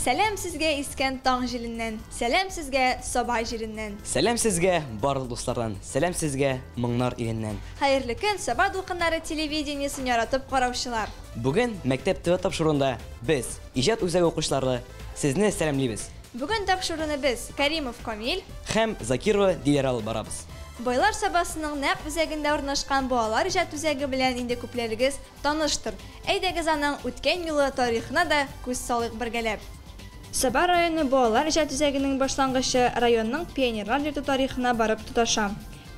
Сәлам сезгә искән таң җиленнән, сәлам сезгә Саба җиреннән. Сәлам сезгә барлык дуслардан, сәлам сезгә моңнар иленнән. Хәерле көн, Саба дулкыннары телевидениесен яратып караучылар. Бүген Мәктәп ТВ тапшыруында без, Иҗат үзәге укучылары, сезне сәламлибез. Бүген тапшыруны без, Каримов Камил. Һәм Закирова Диләрә алып барабыз. Байлар Сабасының нәкъ үзәгендә урнашкан Балалар иҗат үзәге белән инде күпләрегез таныштыр. Әйдәгез аның үткән юлы тарихына да күз салыйк бергәләп. Саба районы Балалар иҗат үзәгенең башлангычы районның Пионерлар йорты тарихына барып тоташа.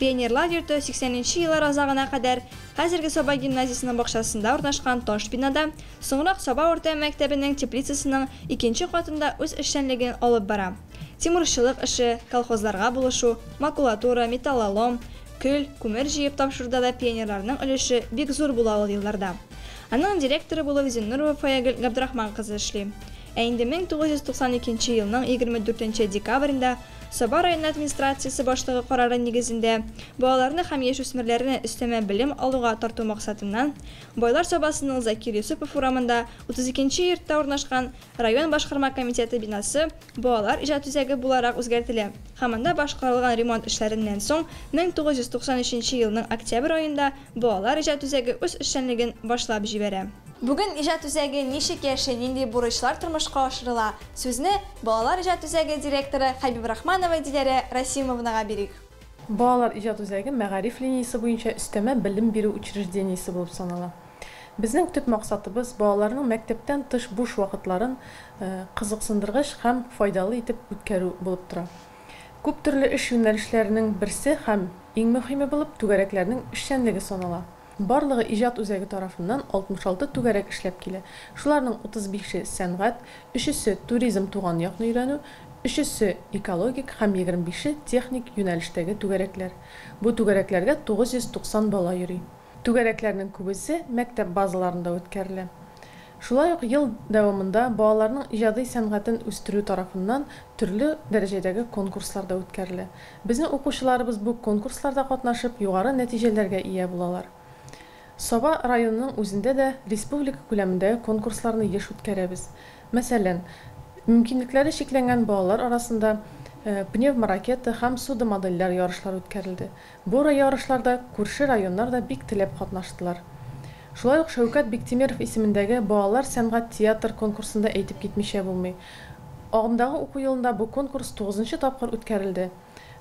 Пионерлар йорты 80 нче еллар азагына кадәр хәзерге Саба гимназиясенең бакчасында урнашкан таш бинада, соңрак Саба урта мәктәбенең теплицасының икенче катында үз эшчәнлеген алып бара. Тимурчылык эше, колхозларга булышу, макулатура, металлолом, көл, күмер җыеп тапшыруда да пионерларның өлеше бик зур була ул елларда. Аның директоры булып Зиннурова Фаягөл Габдрахман кызы эшли. Ә инде 1992 елның 24 нче декабрендә Саба районы администрациясе башлыгы карары нигезендә, балаларны һәм яшүсмерләрне өстәмә белем алуга тарту максатыннан, Байлар Сабасының Закир Йосыпов урамында 32 нче йортта урнашкан район башкарма комитеты бинасы Балалар иҗат үзәге буларак үзгәртелә һәм анда башкарылган ремонт эшләреннән соң 1993 елның октябрь аенда Балалар иҗат үзәге үз эшчәнлеген башлап җибәрә. Бүген иҗат үзәге ничек яши, нинди бурычлар тормышка ашырыла, сүзне Балалар иҗат үзәге директоры Хәбибрахманова Диләрә Расимовнага бирик. Балалар иҗат үзәге мәгариф линиясе буенча өстәмә белем бирү учреждениесе булып санала. Безнең төп максатыбыз, балаларның мәктәптән тыш буш вакытларын кызыксындыргыч һәм файдалы итеп үткәрү булып тора. Күп төрле эш юнәлешләренең берсе һәм иң мөһиме булып түгәрәкләрнең эшчәнлеге санала. Барлыгы иҗат үзәге тарафыннан 66 түгәрәк эшләп килә. Шуларның 35 е сәнгать, өчесе туризм туган якны өйрәнү, өчесе экологик һәм 25 е техник юнәлештәге түгәрәкләр. Бу түгәрәкләргә 990 бала йөри. Түгәрәкләрнең күбесе мәктәп базаларында үткәрелә. Шулай ук ел дәвамында балаларның иҗади сәнгатен үстерү тарафыннан төрле дәрәҗәдәге конкурслар да үткәрелә. Безнең укучыларыбыз бу конкурсларда катнашып, югары нәтиҗәләргә ия булалар. Саба районының үзендә дә республика күләмендәге конкурсларны еш үткәрәбез. Мәсәлән, мөмкинлекләре чикләнгән балалар арасында Пневморакета һәм Судомодельләр ярышлары үткәрелде. Бу ярышларда күрше районнар да бик теләп катнаштылар. Шулай ук Шәүкәт Биктимеров исемендәге балалар сәнгать театр конкурсын да әйтеп китмичә булмый. Агымдагы уку елында бу конкурс тугызынчы тапкыр үткәрелде.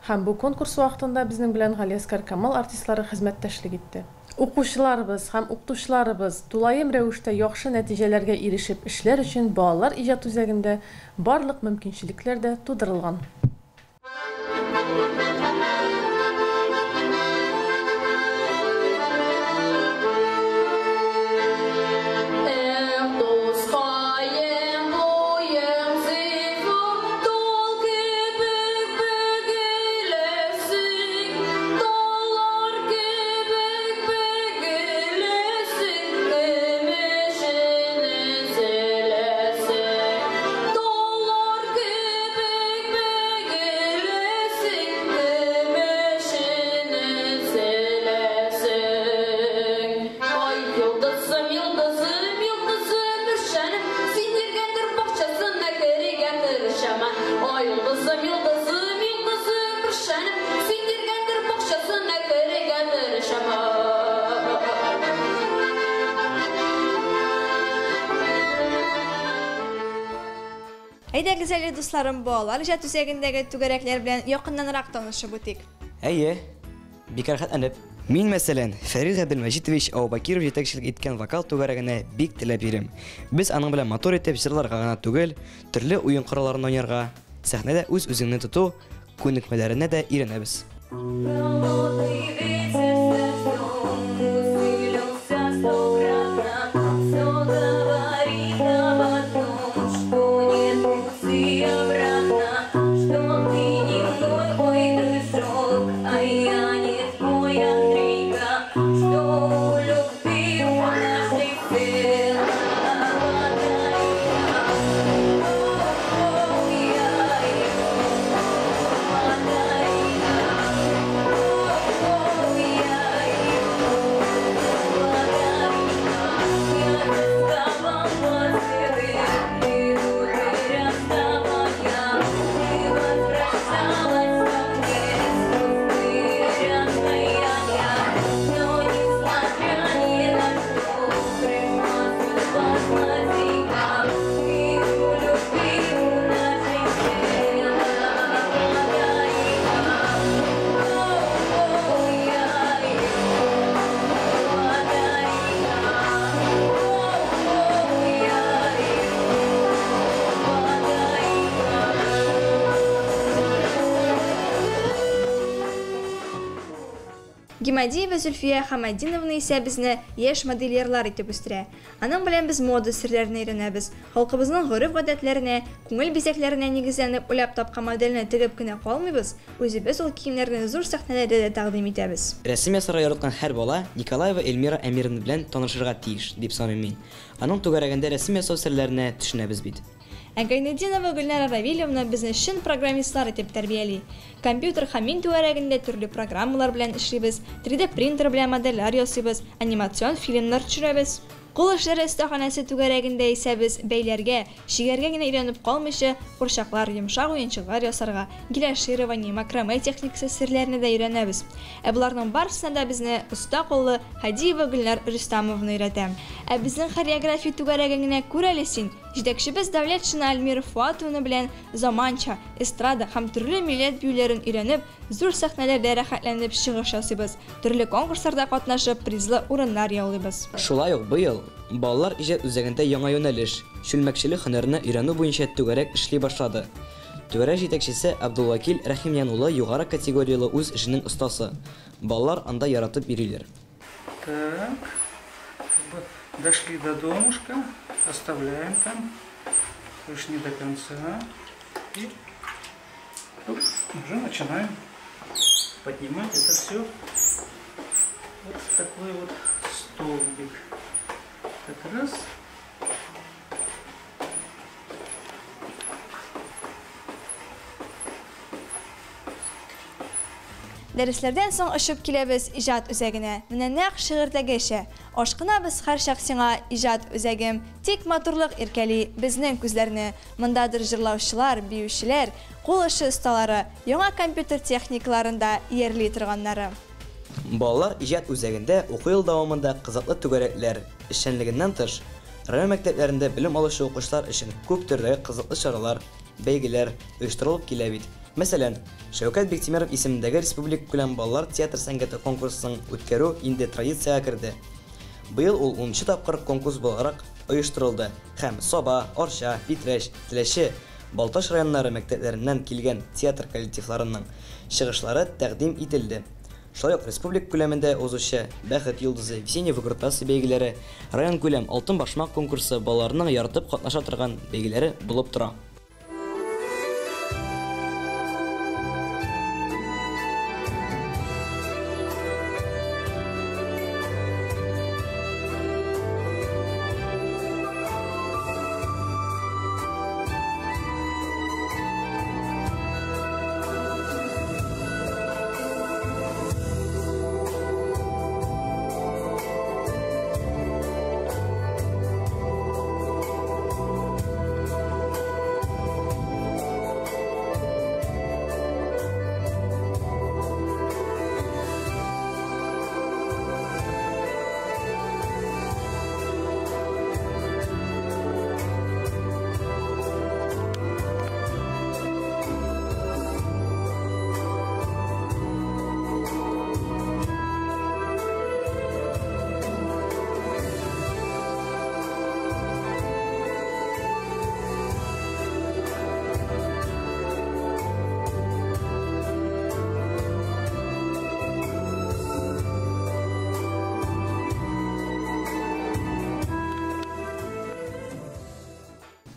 Һәм бу конкурс вакытында безнең белән Галиәсгар Камал артистлары хезмәттәшлек итте. Укучыларыбыз һәм укытучыларыбыз тулаем рәвештә яхшы нәтиҗәләргә ирешеп эшләр өчен балалар иҗат үзәгендә барлык мөмкинчелекләр дә тудырылган. Әйдәгез әле, дусларым, балалар иҗат үзәгендәге түгәрәкләр белән якыннанрак танышып үтик. Әйе, бик рәхәтләнеп. Мин, мәсәлән, Фәрит Габделмәҗитович Аубакиров җитәкчелек иткән вокал түгәрәгенә бик теләп йөрим. Без аның белән матур итеп җырларга гына түгел, төрле уен коралларын уйнарга, сәхнәдә үз-үзеңне тоту күнекмәләренә дә өйрәнәбез. Гимадиева Зөлфия Хаматдиновна исә безне яшь модельерлар итеп үстерә. Аның белән без мода серләренә өйрәнәбез, халкыбызның гореф-гадәтләренә, күңел бизәкләренә нигезләнеп уйлап тапкан модельне тегеп кенә калмыйбыз, үзебез ул киемнәрне зур сәхнәләрдә дә тәкъдим итәбез. Рәсем ясарга яраткан һәр бала Николаева Эльмира Әмировна белән танышырга тиеш, дип саныйм мин. Аның түгәрәгендә рәсем ясау серләренә төшенәбез бит. Ә Гайнетдинова Гөлнара Равилевна безне чын программистлар итеп тәрбияли. Компьютер һәм мин түгәрәгендә төрле программалар белән эшлибез, 3D принтер белән модельләр ясыйбыз, анимацион фильмнар төшерәбез. Кул эшләре остаханәсе түгәрәгендә исә без бәйләргә, чигәргә генә өйрәнеп калмыйча, курчаклар, йомшак уенчыклар ясарга, гиляширование, макраме техникасы серләренә дә өйрәнәбез. Ә боларның барысына да безне оста куллы Һадиева Гөлнар Рөстәмовна өйрәтә. Ә безнең хореография түгәрәген генә күр әле син! Җитәкчебез Дәүләтшина Альмира Фоатовна белән заманча, эстрада һәм төрле милләт биюләрен өйрәнеп, зур сәхнәләрдә рәхәтләнеп чыгыш ясыйбыз, төрле конкурсларда катнашып, призлы урыннар яулыйбыз. Шулай ук быел Балалар иҗат үзәгендә яңа юнәлеш, чүлмәкчелек һөнәренә өйрәнү буенча түгәрәк эшли башлады. Түгәрәк җитәкчесе Абдулвакил Рәхимьян улы югары категорияле үз эшенең остасы. Балалар анда яратып йөриләр. Так, дошли до донышка, оставляем там, то есть не до конца. И уже начинаем поднимать это все вот в такой вот столбик. Так, раз. Дәресләрдән соң очып киләбез иҗат үзәгенә. Менә нәкъ шигырьдәгечә. Ашкынабыз һәрчак сиңа, иҗат үзәгем. Тик матурлык иркәли безнең күзләрне. Мондадыр җырлаучылар, биючеләр, кул эше осталары, яңа компьютер техникаларын да иярли торганнары. Балалар иҗат үзәгендә уку елы дәвамында кызыклы түгәрәкләр эшчәнлегеннән тыш, район мәктәпләрендә белем алучы укучылар өчен күп төрдәге кызыклы чаралар, бәйгеләр оештырылып килә бит. Мәсәлән, Шәүкәт Биктимеров исемендәге республикакүләм балалар театр сәнгате конкурсын үткәрү инде традициягә керде. Быел ул унынчы тапкыр конкурс буларак оештырылды һәм Саба, Арча, Питрәч, Теләче, Балтач районнары мәктәпләреннән килгән театр коллективларының чыгышлары тәкъдим ителде. Шулай ук республика күләмендә узучы Бәхет йолдызы, Весенний выкрутасы бәйгеләре, районкүләм Алтын башмак конкурсы балаларның яратып катнаша торган бәйгеләре булып тора.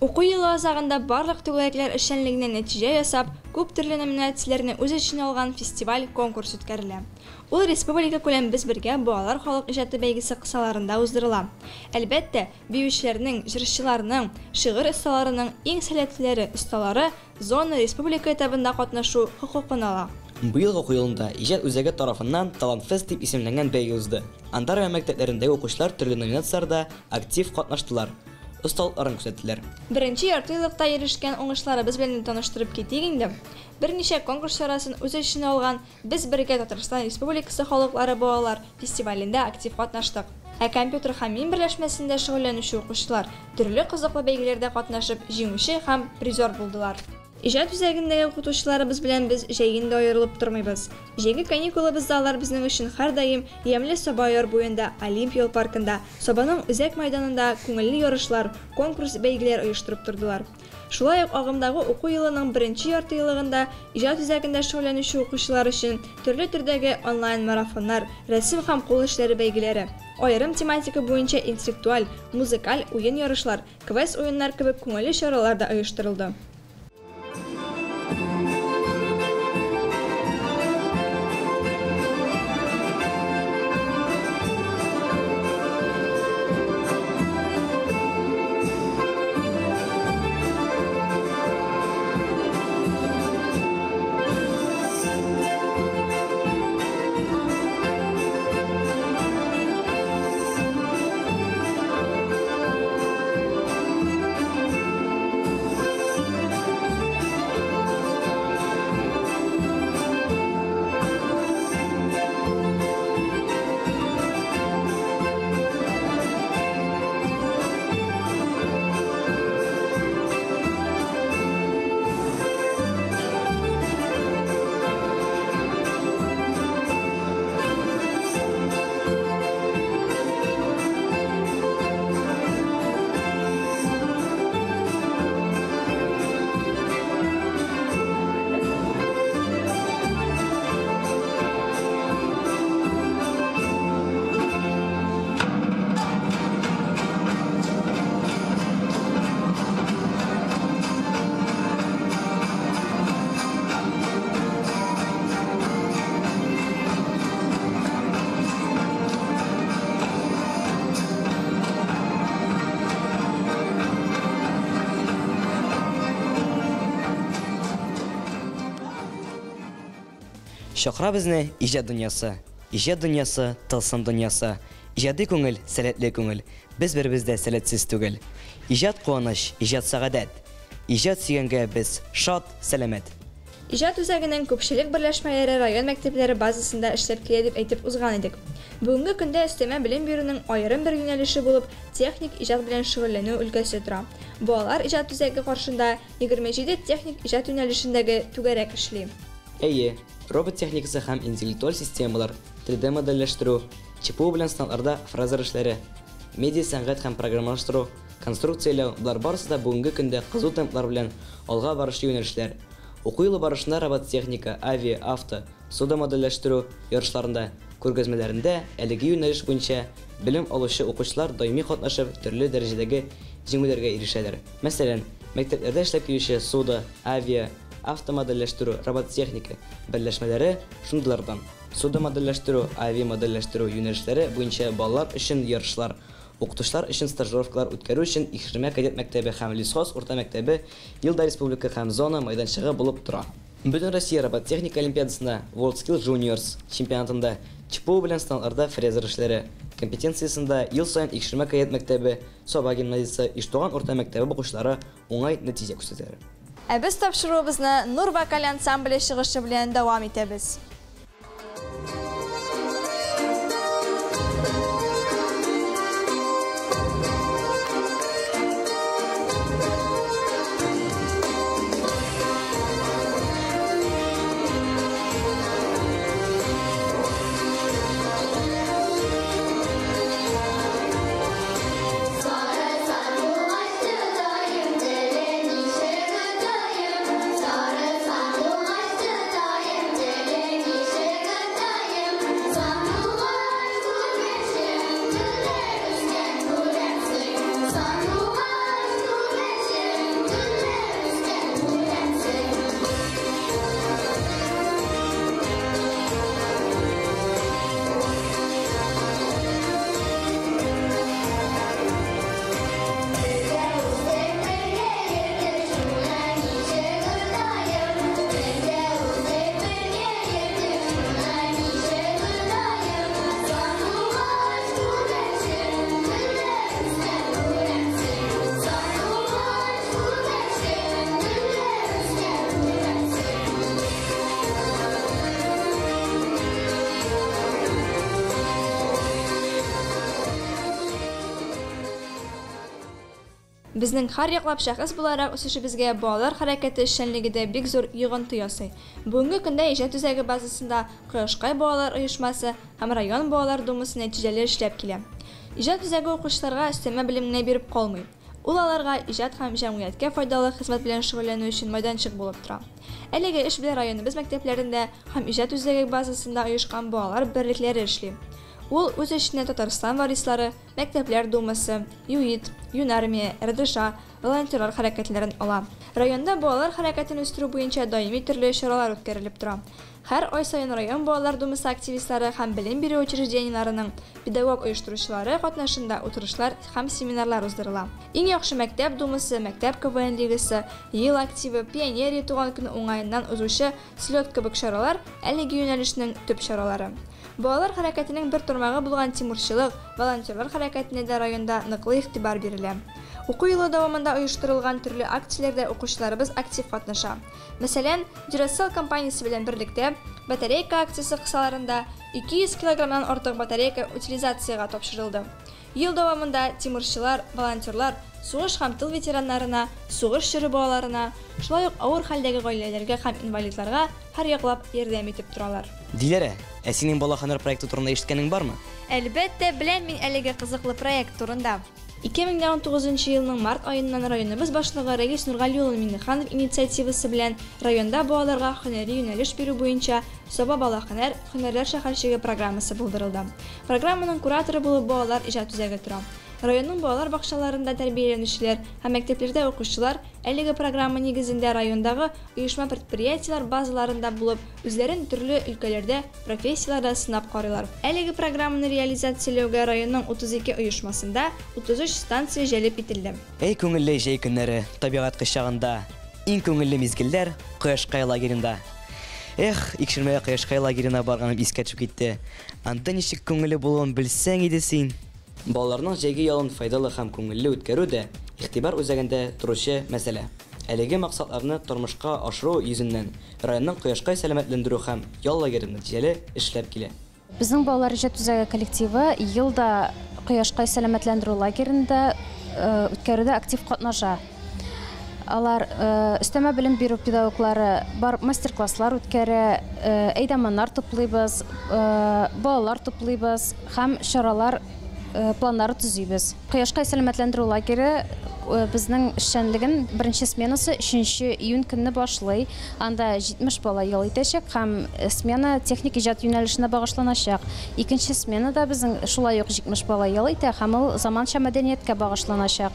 Уку елы азагында барлык түгәрәкләр эшчәнлегенә нәтиҗә ясап, күп төрле номинацияләрне үз эченә алган фестиваль-конкурс үткәрелә. Ул республика күләм Без бергә балалар халык иҗаты бәйгесе кысаларында уздырыла. Әлбәттә, биючеләрнең, җырчыларның, шигырь осталарының иң сәләтлеләре, осталары зона республика этабында катнашу хокукын ала. Быелгы уку елында иҗат үзәге тарафыннан Талантфест дип исемләнгән бәйге узды. Анда район мәктәпләрендәге укучылар төрле номинацияләрдә актив катнаштылар, осталыкларын күрсәттеләр. Беренче ярты еллыкта ирешкән уңышларыбыз белән дә таныштырып китик инде. Берничә конкурс чарасын үз эченә алган Без бергә Татарстан Республикасы халыклары балалар фестивалендә актив катнаштык. Ә компьютер һәм мин берләшмәсендә шөгыльләнүче укучылар төрле кызыклы бәйгеләрдә катнашып җиңүче һәм призер булдылар. Иҗат үзәгендәге укытучыларыбыз белән без җәен дә аерылып тормыйбыз. Җәйге каникулыбызда алар безнең өчен һәрдаим ямьле Саба яр буенда, Олимп ял паркында, Сабаның үзәк мәйданында күңелле ярышлар, конкурс, бәйгеләр оештырып тордылар. Шулай ук агымдагы уку елының беренче яртыеллыгында иҗат үзәгендә шөгыльләнүче укучылар өчен төрле төрдәге онлайн-марафоннар, рәсем һәм кул эшләре бәйгеләре, аерым тематика буенча интеллектуаль, музыкаль уен-ярышлар, квест-уеннар кебек күңелле чаралар да оештырылды. Чакыра безне иҗат дөньясы. Иҗат дөньясы, тылсым дөньясы. Иҗади күңел, сәләтле күңел. Без беребез дә сәләтсез түгел. Иҗат куаныч, иҗат сәгадәт. Иҗат сөйгәнгә без шат, сәламәт. Иҗат үзәгенең күпчелек берләшмәләре район мәктәпләре базасында эшләп килә дип әйтеп узган идек. Бүгенге көндә өстәмә белем бирүнең аерым бер юнәлеше булып техник иҗат белән шөгыльләнү өлкәсе тора. Балалар иҗат үзәге каршында 27 техник иҗат юнәлешендәге түгәрәк эшли. Әйе, робот техникасы һәм интеллектуаль системалар, 3D модельләштерү, ЧПУ белән станокларда фрезер эшләре, медиа сәнгать һәм программалаштыру, конструкцияләү, болар барысы да бүгенге көндә кызу темплар белән алга барышлы юнәлешләр. Уку елы барышында робототехника, авиа, авто, суда модельләштерү ярышларында, күргәзмәләрендә әлеге юнәлеш буенча белем алучы укучылар даими катнашып, төрле дәрәҗәдәге җиңүләргә ирешәләр. Мәсәлән, мәктәпләрдә эшләп килүче суда, авиа, автомодельләштерү, робототехника берләшмәләре шундыйлардан. Суда модельләштерү, авиа модельләштерү юнәлешләре буенча балалар өчен ярышлар, укытучылар өчен стажировкалар үткәрү өчен Икшермә кадет мәктәбе һәм Лесхоз урта мәктәбе елда республика һәм зона майданчыгы булып тора. Бөтен Россия робототехника олимпиадасында WorldSkills Juniors чемпионатында ЧПУ белән станокларда фрезер эшләре компетенциясендә ел саен Икшермә кадет мәктәбе, Саба гимназиясе, Иштуган урта мәктәбе укучылары уңай нәтиҗә күрсәтәләр. Ә без тапшыруыбызны Нур вокаль ансамбле чыгышы белән дәвам итәбез. Безнең һәр яклап шәхес буларак үсешебезгә балалар хәрәкәте эшчәнлеге дә бик зур йогынты ясый. Бүгенге көндә иҗат үзәге базасында Кояшкай балалар оешмасы һәм район балалар думасы нәтиҗәле эшләп килә. Иҗат үзәге укучыларга өстәмә белем генә биреп калмый. Ул аларга иҗат һәм җәмгыятькә файдалы хезмәт белән шөгыльләнү өчен майданчык булып тора. Әлеге эш белән районыбыз мәктәпләрендә һәм иҗат үзәге базасында оешкан балалар берлекләре эшли. Ул үз эченә Татарстан варислары, Мәктәпләр думасы, ЮИД, Юнармия, РДШ, волонтерлар хәрәкәтләрен ала. Районда балалар хәрәкәтен үстерү буенча даими төрле чаралар үткәрелеп тора. Һәр ай саен район балалар думасы активистлары һәм белем бирү учреждениеләренең педагог-оештыручылары катнашында утырышлар һәм семинарлар уздырыла. Иң яхшы мәктәп думасы, мәктәп КВН лигасы, Ел активы, Пионерия туган көне уңаеннан узучы слет кебек чаралар, әлеге юнәлешнең төп чаралары. Балалар хәрәкәтенең бер тармагы булган тимурчылык, волонтерлар хәрәкәтенә дә районда ныклы игътибар бирелә. Уку елы дәвамында оештырылган төрле акцияләрдә укучыларыбыз актив катнаша. Мәсәлән, Duracell компаниясе белән берлектә Батарейка акциясе кысаларында 200 килограммнан артык батарейка утилизациягә тапшырылды. Ел дәвамында тимурчылар, волонтерлар сугыш һәм тыл ветераннарына, сугыш чоры балаларына, шулай ук авыр хәлдәге гаиләләргә һәм инвалидларга һәрьяклап ярдәм итеп торалар. Диләрә, ә синең Бала һөнәр проекты турында ишеткәнең бармы? Әлбәттә, беләм мин әлеге кызыклы проект турында. 2019 елның март аеннан районыбыз башлыгы Рәис Нургали улы Миңнеханов инициативасы белән районда балаларга һөнәри юнәлеш бирү буенча Саба бала һөнәр, һөнәрләр шәһәрчеге программасы булдырылды. Программаның кураторы булып балалар иҗат үзәге тора. Районның балалар бакчаларында тәрбияләнүчеләр һәм мәктәпләрдә укучылар әлеге программа нигезендә райондагы оешма-предприятиеләр базаларында булып, үзләрен төрле өлкәләрдә, профессияләрдә сынап карыйлар. Әлеге программаны реализацияләүгә районның 32 оешмасында 33 станция җәлеп ителде. Әй күңелле җәй көннәре, табигать кочагында. Иң күңелле мизгелләр Кояшкай лагеренда. Эх, икшермәгә Кояшкай лагерена барганым искә төшеп китте. Анда ничек күңелле булуын белсәң иде син. Балаларның җәйге ялын файдалы һәм күңелле үткәрү дә игътибар үзәгендә торучы мәсьәлә. Әлеге максатларны тормышка ашыру йөзеннән районның Кояшкай сәламәтләндерү һәм ял лагере нәтиҗәле эшләп килә. Безнең балалар иҗат үзәге коллективы ел да Кояшкай сәламәтләндерү лагерендә үткәрүдә актив катнаша. Алар өстәмә белем бирү педагоглары бар мастер-класслар үткәрә, әйдаманнар туплыйбыз, балалар туплыйбыз һәм чаралар планнары төзибез. Кояшкай сәламәтләндерү лагере безнең эшчәнлеген беренче сменасы 3 июнь көнне башлый. Анда 70 бала ял итәчәк һәм смена техник иҗат юнәлешенә багышланачак. Икенче сменада безнең шулай ук 70 бала ял итә һәм ул заманча мәдәнияткә багышланачак.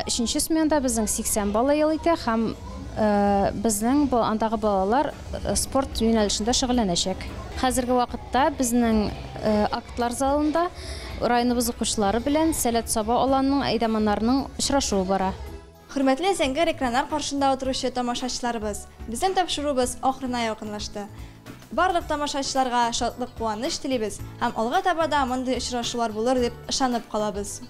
Өченче сменада безнең 80 бала ял итә һәм безнең андагы балалар спорт юнәлешендә шөгыльләнәчәк. Хәзерге вакытта безнең актлар залында районыбыз укучылары белән Сәләт Саба аланының әйдаманнарының очрашуы бара. Хөрмәтле зәңгәр экраннар каршында утыручы тамашачыларыбыз, безнең тапшыруыбыз ахырына якынлашты. Барлык тамашачыларга шатлык, куаныч телибез һәм алга таба да мондый очрашулар булыр дип ышанып калабыз.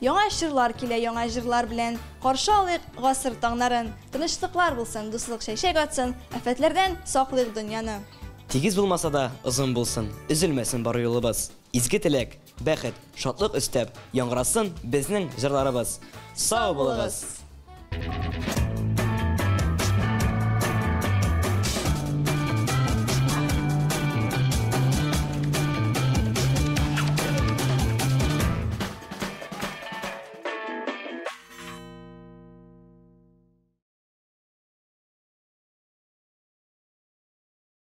Яңа чорлар килә яңа җырлар белән, каршы алыйк гасыр таңнарын. Тынычлыклар булсын, дуслык чәчәк атсын, афәтләрдән саклыйк дөньяны. Тигез булмаса да озын булсын, өзелмәсен бару юлыбыз. Изге теләк, бәхет, шатлык өстәп, яңгырасын безнең җырларыбыз. Сау булыгыз!